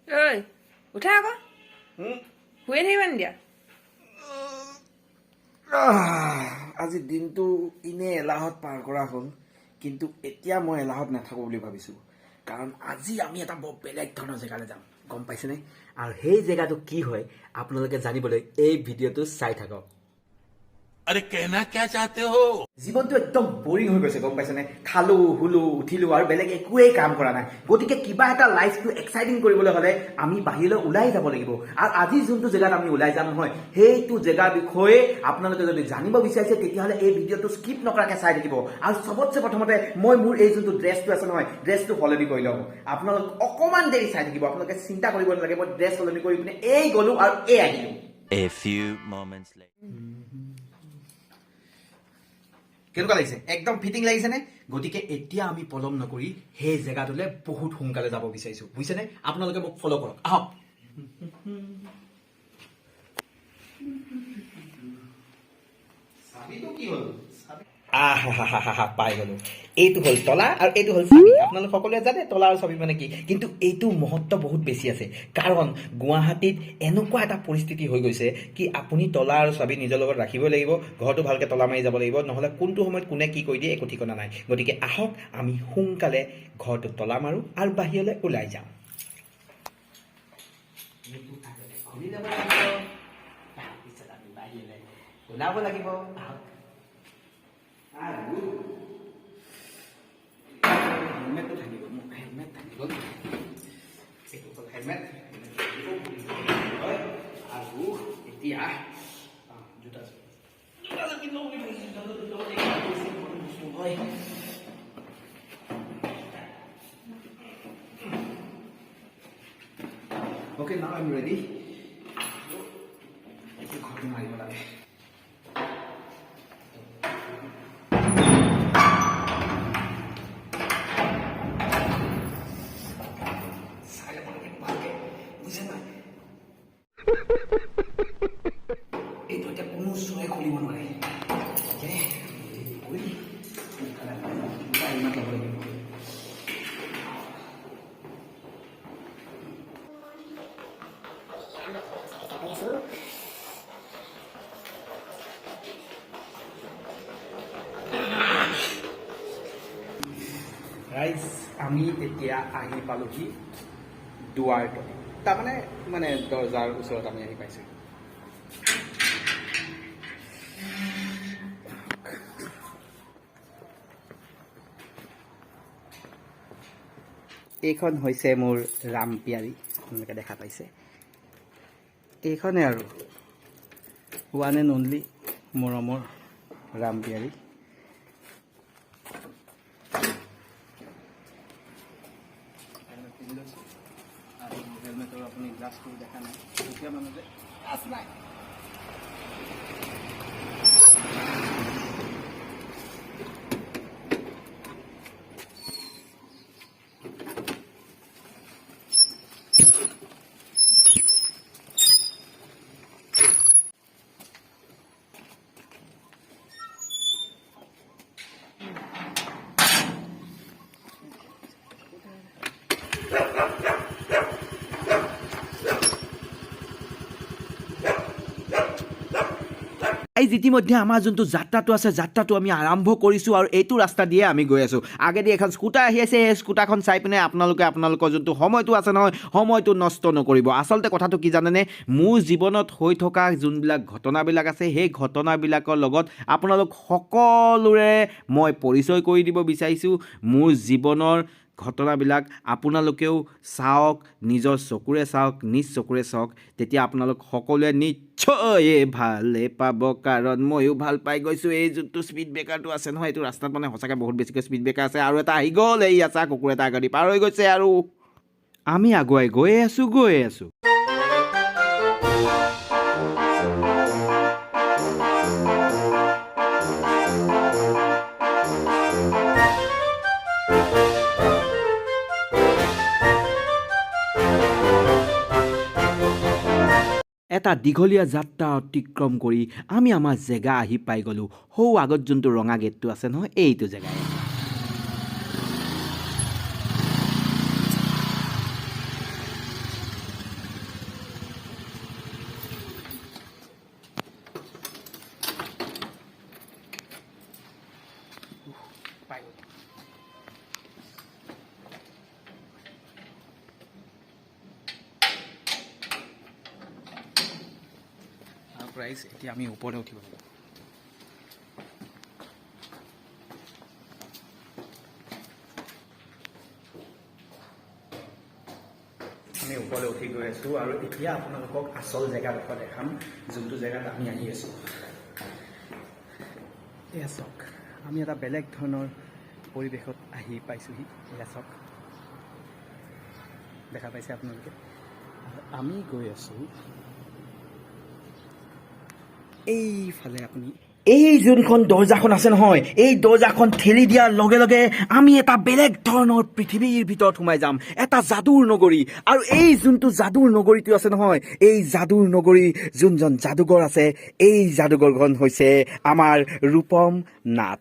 ঐ, উঠা আকৌ। শুয়ে থাকিবা নি দিয়া? আজি দিনটো এনেই এলাহত পাৰ কৰা হ'ল, কিন্তু এতিয়া মই এলাহত নাথাকোঁ বুলি ভাবিছোঁ। কাৰণ আজি আমি এটা বৰ বেলেগ ধৰণৰ জেগালৈ যাম, গম পাইছেনে? আৰু সেই জেগাটো কি হয়, আপোনালোকে জানিবলৈ এই ভিডিঅ'টো চাই থাকক। अरे, कहना क्या चाहते हो? জীৱনটো একদম বৰিং হৈ গৈছে, গম পাইছেনে? খালো, শুলো, উঠিলো আৰু বেলেগ একোৱেই কাম কৰা নাই। গতিকে কিবা এটা লাইফটো এক্সাইটিং কৰিবলৈ হ'লে আমি বাহিৰলৈ ওলাই যাব লাগিব। আৰু আজি যোনটো জেগাত আমি ওলাই যাম নহয়, সেইটো জেগাৰ বিষয়ে আপোনালোকে যদি জানিব বিচাৰিছে, তেতিয়াহ'লে এই ভিডিঅ'টো স্কিপ নকৰাকৈ চাই থাকিব। আৰু চবতছে প্ৰথমতে মই মোৰ এই যোনটো ড্ৰেছটো আছে নহয়, ড্ৰেছটো সলনি কৰি লওঁ। আপোনালোক অকণমান দেৰি চাই থাকিব, আপোনালোকে চিন্তা কৰিব নালাগে। মই ড্ৰেছ সলনি কৰি পিনে এই গ'লো আৰু এই আহিলোঁ। A few moments later. কেনেকুৱা লাগিছে? একদম ফিটিং লাগিছেনে? গতিকে এতিয়া আমি পলম নকৰি সেই জেগাটোলৈ বহুত সোনকালে যাব বিচাৰিছো, বুজিছেনে? আপোনালোকে মোক ফ'ল' কৰক, আহক। চাবিটো কি হ'ল? আহা, পাই গলো। এইটো হ'ল তলা আৰু এইটো হ'ল চাবি। আপোনালোক সকলোৱে জানে তলা আৰু চাবি মানে কি। কিন্তু এইটো মহত্ব বহুত বেছি আছে, কাৰণ গুৱাহাটীত এনেকুৱা এটা পৰিস্থিতি হৈ গৈছে কি আপুনি তলা আৰু চাবি নিজৰ লগত ৰাখিবই লাগিব, ঘৰটো ভালকৈ তলা মাৰি যাব লাগিব, নহ'লে কোনটো সময়ত কোনে কি কৰি দিয়ে একো ঠিকনা নাই। গতিকে আহক, আমি সোনকালে ঘৰটো তলা মাৰোঁ আৰু বাহিৰলৈ ওলাই যাওঁ। এইটো আগতে খুলি ল'ব লাগিব, তাৰপিছত আমি বাহিৰলৈ ওলাব লাগিব। আহক। আৰু হেলমেটটো থাকি গ'ল মোৰ, হেলমেট থাকি গ'ল। এইটো হ'ল হেলমেট হয়। আৰু এতিয়া জোতা জোতাযোৰ কিনিব বুলি ভাবিছোঁ, জোতাযোৰ ল'ব লাগিব হয়। Okay, now I am ready. এতিয়া ঘৰটো মাৰিব লাগে। চাই ল'ব লাগে ভালকে, বুজিছে নাই? এইটো এতিয়া কোনো চোৰে খুলিব নোৱাৰে। তাকে কৰি সোনকালে দুটা হেলমেট ল'ব লাগিব। ৰাইজ, আমি এতিয়া আহি পালোহি দুৱাৰটো, তাৰমানে মানে দৰ্জাৰ ওচৰত আমি আহি পাইছোঁ। এইখন হৈছে মোৰ ৰামপিয়াৰী, আপোনালোকে দেখা পাইছে। এইখনে আৰু ওৱান এণ্ড অনলি মৰমৰ ৰামপিয়াৰী। হেলমেট পিন্ধি লৈছোঁ আৰু হেলমেটৰ আপুনি গ্লাছটো দেখা নাই, এতিয়া মানুহ যে গ্লাছ নাই। এই ইতিমধ্যে আমাৰ যোনটো যাত্ৰাটো আছে, যাত্ৰাটো আমি আৰম্ভ কৰিছোঁ আৰু এইটো ৰাস্তা দিয়ে আমি গৈ আছোঁ। আগেদি এখন স্কুটাৰ আহি আছে। সেই স্কুটাৰখন চাই পিনে আপোনালোকে আপোনালোকৰ যোনটো সময়টো আছে নহয়, সময়টো নষ্ট নকৰিব। আচলতে কথাটো কি জানেনে? মোৰ জীৱনত হৈ থকা যোনবিলাক ঘটনাবিলাক আছে, সেই ঘটনাবিলাকৰ লগত আপোনালোক সকলোৰে মই পৰিচয় কৰি দিব বিচাৰিছোঁ। মোৰ জীৱনৰ ঘটনাবিলাক আপোনালোকেও চাওক, নিজৰ চকুৰে চাওক, নিজ চকুৰে চাওক, তেতিয়া আপোনালোক সকলোৱে নিশ্চয়ে ভালে পাব, কাৰণ ময়ো ভাল পাই গৈছোঁ। এই যোনটো স্পীড ব্ৰেকাৰটো আছে নহয়, এইটো ৰাস্তাত মানে সঁচাকৈ বহুত বেছিকৈ স্পীড ব্ৰেকাৰ আছে। আৰু এটা আহি গ'ল। এই আছা, কুকুৰ এটা আগদি পাৰ হৈ গৈছে আৰু আমি আগুৱাই গৈয়ে আছোঁ, গৈয়ে আছোঁ। এটা দীঘলীয়া যাত্ৰা অতিক্ৰম কৰি আমি আমাৰ জেগা আহি পাই গ'লোঁ। সৌ আগত যোনটো ৰঙা গেটটো আছে নহয়, এইটো জেগাই। চাওক ৰাইজ, এতিয়া আমি ওপৰলৈ উঠিব লাগিব। আমি ওপৰলৈ উঠি গৈ আছোঁ আৰু এতিয়া আপোনালোকক আচল জেগাডোখৰ দেখাম, যোনটো জেগাত আমি আহি আছোঁ। এয়া চাওক, আমি এটা বেলেগ ধৰণৰ পৰিৱেশত আহি পাইছোঁহি। এয়া চাওক, দেখা পাইছে আপোনালোকে? আৰু আমি গৈ আছোঁ এইফালে। আপুনি এই যোনখন দৰ্জাখন আছে নহয়, এই দৰ্জাখন ঠেলি দিয়াৰ লগে লগে আমি এটা বেলেগ ধৰণৰ পৃথিৱীৰ ভিতৰত সোমাই যাম, এটা যাদুৰ নগৰী। আৰু এই যোনটো যাদুৰ নগৰীটো আছে নহয়, এই যাদুৰ নগৰী যোনজন যাদুকৰ আছে, এই যাদুকৰজন হৈছে আমাৰ ৰূপম নাথ।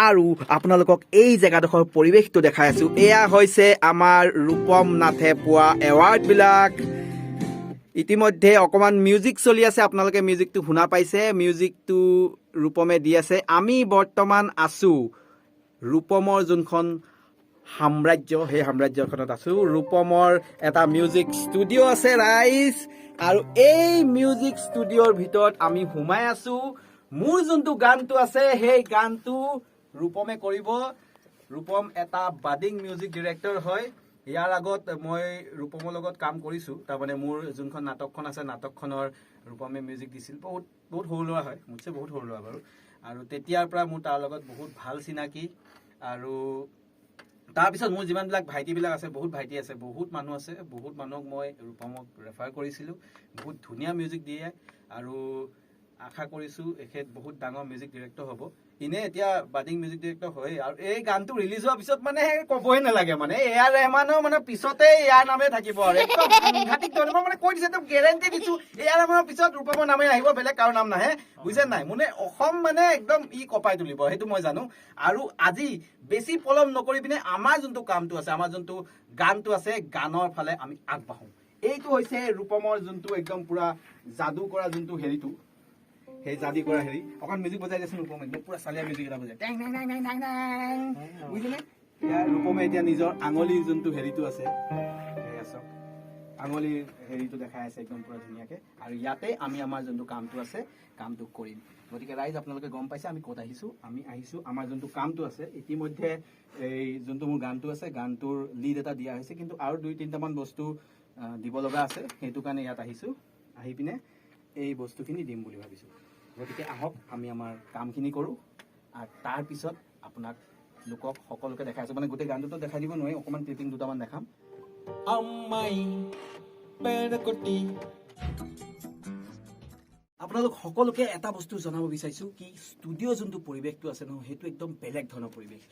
আৰু আপোনালোকক এই জেগাডোখৰ পৰিৱেশটো দেখাই আছোঁ। এয়া হৈছে আমাৰ ৰূপম নাথে পোৱা এৱাৰ্ডবিলাক। ইতিমধ্যে অকণমান মিউজিক চলি আছে, আপোনালোকে মিউজিকটো শুনা পাইছে। মিউজিকটো ৰূপমে দি আছে। আমি বৰ্তমান আছোঁ ৰূপমৰ যোনখন সাম্ৰাজ্য, সেই সাম্ৰাজ্যখনত আছোঁ। ৰূপমৰ এটা মিউজিক ষ্টুডিঅ' আছে ৰাইজ, আৰু এই মিউজিক ষ্টুডিঅ'ৰ ভিতৰত আমি সোমাই আছোঁ। মোৰ যোনটো গানটো আছে, সেই গানটো ৰূপমে কৰিব। ৰূপম এটা বাডিং মিউজিক ডিৰেক্টৰ হয়। ইয়াৰ আগত মই ৰূপমৰ লগত কাম কৰিছোঁ। তাৰমানে মোৰ যোনখন নাটকখন আছে, নাটকখনৰ ৰূপমে মিউজিক দিছিল। বহুত বহুত সৰু ল'ৰা হয়, মোতকৈ বহুত সৰু ল'ৰা বাৰু। আৰু তেতিয়াৰ পৰা মোৰ তাৰ লগত বহুত ভাল চিনাকি। আৰু তাৰপিছত মোৰ যিমানবিলাক ভাইটিবিলাক আছে, বহুত ভাইটি আছে, বহুত মানুহ আছে, বহুত মানুহক মই ৰূপমক ৰেফাৰ কৰিছিলোঁ। বহুত ধুনীয়া মিউজিক দিয়ে আৰু আশা কৰিছোঁ এখেত বহুত ডাঙৰ মিউজিক ডিৰেক্টৰ হ'ব। এনেই এতিয়া বাডিং মিউজিক ডিৰেক্টৰ হয়েই, আৰু এই গানটো ৰিলিজ হোৱাৰ পিছত মানে ক'বই নালাগে, মানে এ আৰ ৰেহমানৰ মানে পিছতে ইয়াৰ নামে থাকিব। আৰু একদম সাংঘাতিক ধৰণৰ, মই মানে কৈ দিছোঁ, একদম গেৰেণ্টি দিছোঁ, এ আৰ ৰেহমানৰ পিছত ৰূপমৰ নামেই আহিব, বেলেগ কাৰো নাম নাহে, বুজিছে নাই? মানে অসম মানে একদম ই কঁপাই তুলিব, সেইটো মই জানো। আৰু আজি বেছি পলম নকৰি পিনে আমাৰ যোনটো কামটো আছে, আমাৰ যোনটো গানটো আছে, গানৰ ফালে আমি আগবাঢ়ো। এইটো হৈছে ৰূপমৰ যোনটো একদম পুৰা যাদু কৰা যোনটো হেৰিটো, সেই যাদু কৰা হেৰি। অকণ মিউজিক বজাই দিয়াচোন ৰূপম, একদম পুৰা চালিয়া মিউজিক এটা বজাই, টেং টেং টেং টেং টেং টেং, বুজিছেনে? এতিয়া ৰূপমে এতিয়া নিজৰ আঙুলিৰ যোনটো হেৰিটো আছে, সেয়া চাওক, আঙুলিৰ হেৰিটো দেখাই আছে একদম পুৰা ধুনীয়াকে। আৰু ইয়াতে আমি আমাৰ যোনটো কামটো আছে, কামটো কৰিম। গতিকে ৰাইজ, আপোনালোকে গম পাইছে আমি ক'ত আহিছোঁ। আমি আহিছোঁ আমাৰ যোনটো কামটো আছে। ইতিমধ্যে এই যোনটো মোৰ গানটো আছে, গানটোৰ লিড এটা দিয়া হৈছে, কিন্তু আৰু দুই তিনিটামান বস্তু দিব লগা আছে। সেইটো কাৰণে ইয়াত আহিছোঁ। আহি পিনে এই বস্তুখিনি দিম বুলি ভাবিছোঁ। গতিকে আহক, আমি আমাৰ কামখিনি কৰোঁ আৰু তাৰপিছত আপোনাক লোকক সকলোকে দেখাই আছোঁ। মানে গোটেই গানটোতো দেখাই দিব নোৱাৰি, অকণমান ক্লিপিং দুটামান দেখাম। అమ్మాయి పేడకొట్టి আপোনালোক সকলোকে এটা বস্তু জনাব বিচাৰিছোঁ কি ষ্টুডিঅ' যোনটো পৰিৱেশটো আছে নহয়, সেইটো একদম বেলেগ ধৰণৰ পৰিৱেশ।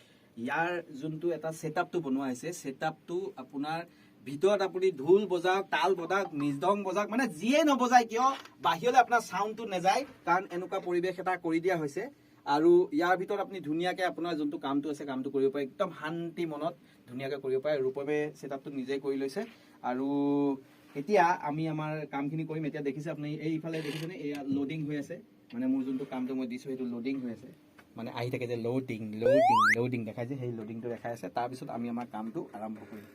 ইয়াৰ যোনটো এটা ছেটআপটো বনোৱা হৈছে, ছেটআপটো আপোনাৰ ভিতৰত আপুনি ঢোল বজাওক, তাল বজাওক, মৃদং বজাওক, মানে যিয়ে নবজায় কিয়, বাহিৰলৈ আপোনাৰ চাউণ্ডটো নাযায়, কাৰণ এনেকুৱা পৰিৱেশ এটা কৰি দিয়া হৈছে। আৰু ইয়াৰ ভিতৰত আপুনি ধুনীয়াকৈ আপোনাৰ যোনটো কামটো আছে, কামটো কৰিব পাৰে, একদম শান্তি মনত ধুনীয়াকৈ কৰিব পাৰে। ৰূপমে ছেটআপটো নিজে কৰি লৈছে আৰু এতিয়া আমি আমাৰ কামখিনি কৰিম। এতিয়া দেখিছে আপুনি, এইফালে দেখিছেনে? এয়া লোডিং হৈ আছে। মানে মোৰ যোনটো কামটো মই দিছোঁ, সেইটো লোডিং হৈ আছে। মানে আহি থাকে যে লোডিং, লোডিং, লোডিং দেখাইছে, সেই লোডিংটো দেখাই আছে। তাৰপিছত আমি আমাৰ কামটো আৰম্ভ কৰিম।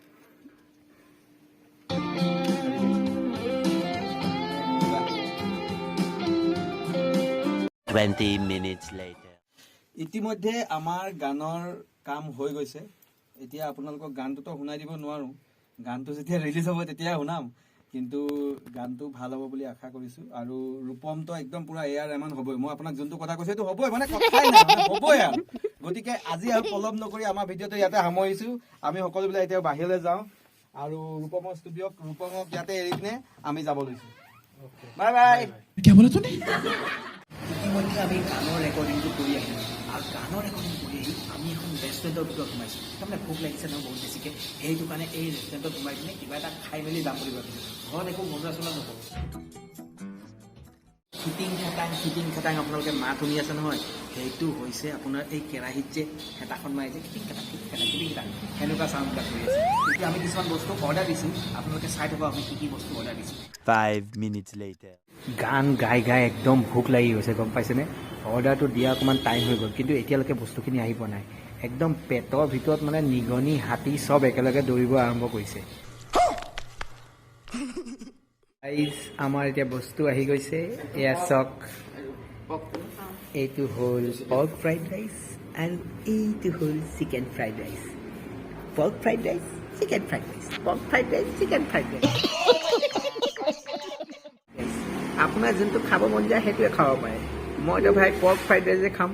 20 minutes later. ইতিমধ্যে আমাৰ গানৰ কাম হৈ গৈছে। এতিয়া আপোনালোকক গানটোতো শুনাই দিব নোৱাৰোঁ, গানটো যেতিয়া ৰিলিজ হ'ব তেতিয়া শুনাম। কিন্তু গানটো ভাল হ'ব বুলি আশা কৰিছোঁ। আৰু ৰূপমটো একদম পুৰা এ আৰ ৰেহমান হ'বই। মই আপোনাক যোনটো কথা কৈছোঁ, সেইটো হ'বই, মানে কথাই নাই, মানে হ'বই আৰু। গতিকে আজি আৰু পলম নকৰি আমাৰ ভিডিঅ'টো ইয়াতে সামৰিছোঁ। আমি সকলোবিলাক এতিয়া বাহিৰলৈ যাওঁ আৰু ৰূপমৰ ষ্টুডিঅ'ক, ৰূপমক ইয়াতে এৰি পিনে আমি যাব লৈছোঁ। Bye bye. ইতিমধ্যে আমি গানৰ ৰেকৰ্ডিংটো কৰি আহিলোঁ আৰু গানৰ ৰেকৰ্ডিং কৰি আহি আমি এখন ৰেষ্টুৰেণ্টৰ ভিতৰত সোমাইছোঁ। তাৰমানে ভোক লাগিছে নহয় বহুত বেছিকৈ, সেইটো কাৰণে এই ৰেষ্টুৰেণ্টত সোমাই পিনে কিবা এটা খাই মেলি যাম বুলি ভাবিছোঁ। ঘৰত একো বনোৱা চনোৱা নকৰোঁ। খিটিং খাটাং, খিটিং খাটাং আপোনালোকে মাত শুনি আছে নহয়, সেইটো হৈছে আপোনাৰ এই কেৰাহীত যে হেতাখন মাৰি যে খিটিং খাটাং, খিটিং খাটাং, খিটিং খাটাং, সেনেকুৱা চাউণ্ডবিলাক কৰি আছে। এতিয়া আমি কিছুমান বস্তু অৰ্ডাৰ দিছোঁ। আপোনালোকে চাই থাকক আমি কি কি বস্তু অৰ্ডাৰ দিছোঁ। 5 minutes later. গান গাই গাই একদম ভোক লাগি গৈছে, গম পাইছেনে? অৰ্ডাৰটো দিয়া অকণমান টাইম হৈ গ'ল, কিন্তু এতিয়ালৈকে বস্তুখিনি আহি পোৱা নাই। একদম পেটৰ ভিতৰত মানে নিগনি, হাতী চব একেলগে দৌৰিব আৰম্ভ কৰিছে। গাইজ, আমাৰ এতিয়া বস্তু আহি গৈছে। এয়া চাওক, এইটো হ'ল পৰ্ক ফ্ৰাইড ৰাইচ আৰু এইটো হ'ল chicken fried rice. Pork fried rice, chicken fried rice, pork fried rice, chicken fried rice. আপোনাৰ যোনটো খাব মন যায় সেইটোৱে খাব পাৰে। মইতো ভাই পৰ্ক ফ্ৰাইড ৰাইচে খাম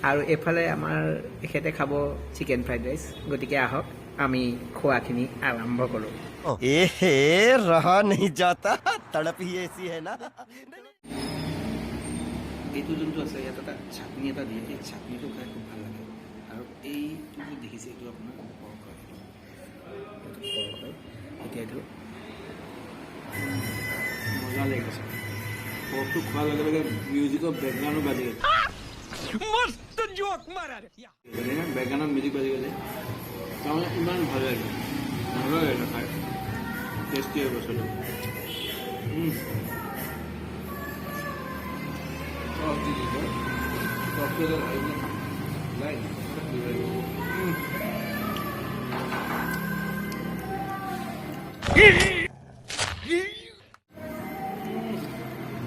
আৰু এইফালে আমাৰ এখেতে খাব চিকেন ফ্ৰাইড ৰাইচ। গতিকে আহক, আমি খোৱাখিনি আৰম্ভ কৰোঁ। ए रहा नहीं जाता, तड़प ही ऐसी है ना। এইটো যোনটো আছে, ইয়াত এটা চাটনি এটা দিয়ে। এই চাটনিটো খাই খুব ভাল লাগে। আৰু এইটো যে দেখিছে, এইটো আপোনাৰ পৰ্ক হয়। এইটো পৰ্ক হয়। এতিয়া এইটো মজা লাগি গৈছে। পৰ্কটো খোৱাৰ লগে লগে মিউজিকৰ বেকগ্ৰাউণ্ডো বাজি গৈছে। বেকগ্ৰাউণ্ডত মিউজিক বাজি গৈছে। তাৰমানে ইমান ভাল লাগিছে, মজা লাগিছে খাই, টেষ্টি হয় বস্তুটো। চচ দি দিছে। চচটো এটা ঢালি কিনে খাম। নাই, দিব লাগিব।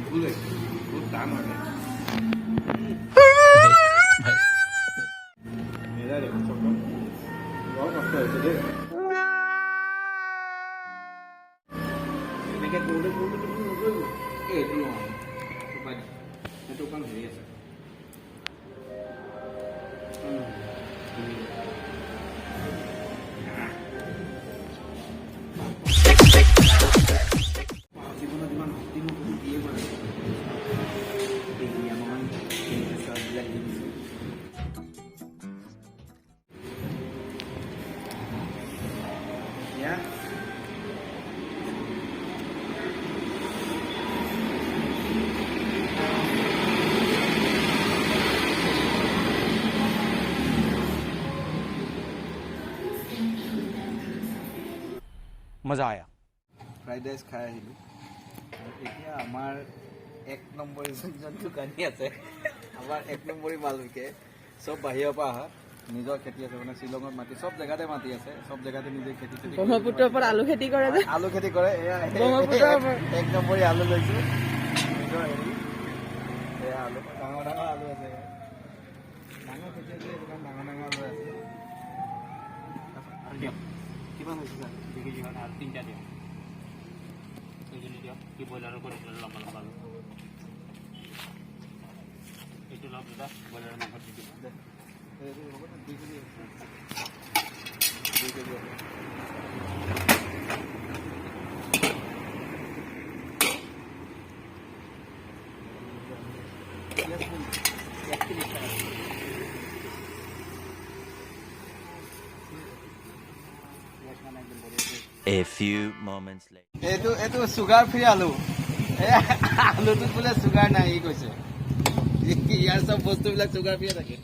ভুল লাগিছে, বহুত টান হয়। মেলা দেখোন চবখন বৰ কষ্ট হৈছে দেই। এনেকৈ কৰোঁতে কৰোঁতে দেখোন নকৰিব। এই এইটো লওঁ, উপায় নাই। সেইটো অকণ হেৰি আছে। ধুনীয়া। জীৱনত ইমান শক্তি মই ক'তো দিয়ে পোৱা নাই। এই আমাৰ কেনেকৈ চচবিলাক দি দিছে। এতিয়া मजा आया। ফ্ৰাইড ৰাইচ খাই আহিলোঁ আৰু এতিয়া আমাৰ এক নম্বৰী যোনজন দোকানী আছে, আমাৰ এক নম্বৰী মাল বিকে। চব বাহিৰৰ পৰা অহা, নিজৰ খেতি আছে, মানে শ্বিলঙত মাটি, চব জেগাতে মাটি আছে, চব জেগাতে নিজে খেতি চেতি কৰি ব্ৰহ্মপুত্ৰৰ ওপৰত আলু খেতি কৰে যে। আলু খেতি কৰে। এয়া ব্ৰহ্মপুত্ৰৰ ওপৰত। এক নম্বৰী আলু লৈছোঁ, নিজৰ হেৰি। এয়া আলু, ডাঙৰ ডাঙৰ আলু আছে ইয়াত। ডাঙৰ খেতি আছে, সেইটো কাৰণে ডাঙৰ ডাঙৰ আলু আছে। আৰু দিয়ক। কিমান হৈছে ছাৰ? 2 কেজি আৰু তিনিটা দিয়ক। এইখিনি দিয়ক। কি ব্ৰইলাৰৰ কৰিছিলোঁ, লম্বা লম্বা আলু। এইটো লওক দাদা, ব্ৰইলাৰৰ মাংস দি দিব। এইটো হ'ব নে? 2 কেজি হৈছে। 2 কেজি হ'ব। A few moments later. এইটো চুগাৰ ফ্ৰী আলু। এই আলুটোত বোলে চুগাৰ নাই, ই কৈছে। ইয়াৰ চব বস্তুবিলাক চুগাৰ ফ্ৰী থাকে।